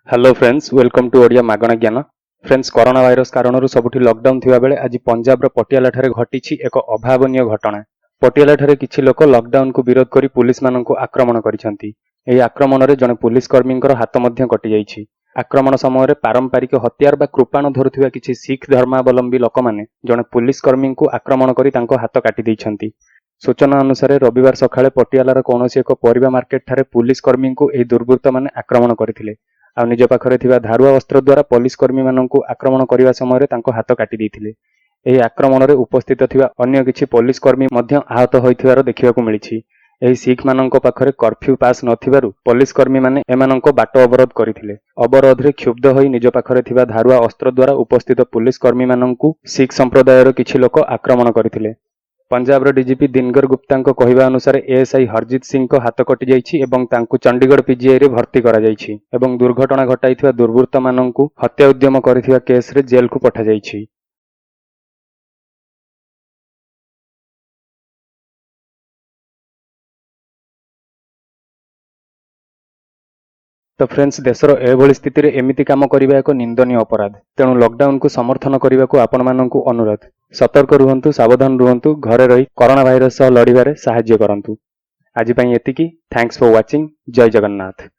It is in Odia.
Hello friends, welcome to Odia ମାଗଣା ଜ୍ଞାନ। ଫ୍ରେଣ୍ଡସ୍, କରୋନା ଭାଇରସ କାରଣରୁ ସବୁଠି ଲକଡାଉନ ଥିବାବେଳେ ଆଜି ପଞ୍ଜାବର ପଟିଆଲାଠାରେ ଘଟିଛି ଏକ ଅଭାବନୀୟ ଘଟଣା। ପଟିଆଲାଠାରେ କିଛି ଲୋକ ଲକଡାଉନକୁ ବିରୋଧ କରି ପୁଲିସମାନଙ୍କୁ ଆକ୍ରମଣ କରିଛନ୍ତି। ଏହି ଆକ୍ରମଣରେ ଜଣେ ପୁଲିସ କର୍ମୀଙ୍କର ହାତ ମଧ୍ୟ କଟିଯାଇଛି। ଆକ୍ରମଣ ସମୟରେ ପାରମ୍ପରିକ ହତିଆର ବା କୃପାଣ ଧରୁଥିବା କିଛି ଶିଖ ଧର୍ମାବଲମ୍ବୀ ଲୋକମାନେ ଜଣେ ପୁଲିସ କର୍ମୀଙ୍କୁ ଆକ୍ରମଣ କରି ତାଙ୍କ ହାତ କାଟି ଦେଇଛନ୍ତି। ସୂଚନା ଅନୁସାରେ, ରବିବାର ସକାଳେ ପଟିଆଲାର କୌଣସି ଏକ ପରିବା ମାର୍କେଟଠାରେ ପୁଲିସ କର୍ମୀଙ୍କୁ ଏହି ଦୁର୍ବୃତ୍ତମାନେ ଆକ୍ରମଣ କରିଥିଲେ। ଆଉ ନିଜ ପାଖରେ ଥିବା ଧାରୁଆ ଅସ୍ତ୍ର ଦ୍ୱାରା ପୋଲିସ କର୍ମୀମାନଙ୍କୁ ଆକ୍ରମଣ କରିବା ସମୟରେ ତାଙ୍କ ହାତ କାଟି ଦେଇଥିଲେ। ଏହି ଆକ୍ରମଣରେ ଉପସ୍ଥିତ ଥିବା ଅନ୍ୟ କିଛି ପୋଲିସ କର୍ମୀ ମଧ୍ୟ ଆହତ ହୋଇଥିବାର ଦେଖିବାକୁ ମିଳିଛି। ଏହି ଶିଖମାନଙ୍କ ପାଖରେ କର୍ଫ୍ୟୁ ପାସ୍ ନଥିବାରୁ ପୋଲିସ କର୍ମୀମାନେ ଏମାନଙ୍କ ବାଟ ଅବରୋଧ କରିଥିଲେ। ଅବରୋଧରେ କ୍ଷୁବ୍ଧ ହୋଇ ନିଜ ପାଖରେ ଥିବା ଧାରୁଆ ଅସ୍ତ୍ର ଦ୍ୱାରା ଉପସ୍ଥିତ ପୋଲିସ କର୍ମୀମାନଙ୍କୁ ଶିଖ ସମ୍ପ୍ରଦାୟର କିଛି ଲୋକ ଆକ୍ରମଣ କରିଥିଲେ। ପଞ୍ଜାବର ଡିଜିପି ଦିନକର ଗୁପ୍ତାଙ୍କ କହିବା ଅନୁସାରେ, ଏଏସ୍ଆଇ ହରଜିତ ସିଂଙ୍କ ହାତ କଟିଯାଇଛି ଏବଂ ତାଙ୍କୁ ଚଣ୍ଡିଗଡ଼ ପିଜିଆଇରେ ଭର୍ତ୍ତି କରାଯାଇଛି ଏବଂ ଦୁର୍ଘଟଣା ଘଟାଇଥିବା ଦୁର୍ବୃତ୍ତମାନଙ୍କୁ ହତ୍ୟା ଉଦ୍ୟମ କରିଥିବା କେସ୍ରେ ଜେଲକୁ ପଠାଯାଇଛି। ତ ଫ୍ରେଣ୍ଡସ୍, ଦେଶର ଏଭଳି ସ୍ଥିତିରେ ଏମିତି କାମ କରିବା ଏକ ନିନ୍ଦନୀୟ ଅପରାଧ। ତେଣୁ ଲକଡାଉନକୁ ସମର୍ଥନ କରିବାକୁ ଆପଣମାନଙ୍କୁ ଅନୁରୋଧ। ସତର୍କ ରୁହନ୍ତୁ, ସାବଧାନ ରୁହନ୍ତୁ, ଘରେ ରହି କରୋନା ଭାଇରସ ସହ ଲଢ଼ିବାରେ ସାହାଯ୍ୟ କରନ୍ତୁ। ଆଜି ପାଇଁ ଏତିକି। Thanks for watching. Jay Jagannath.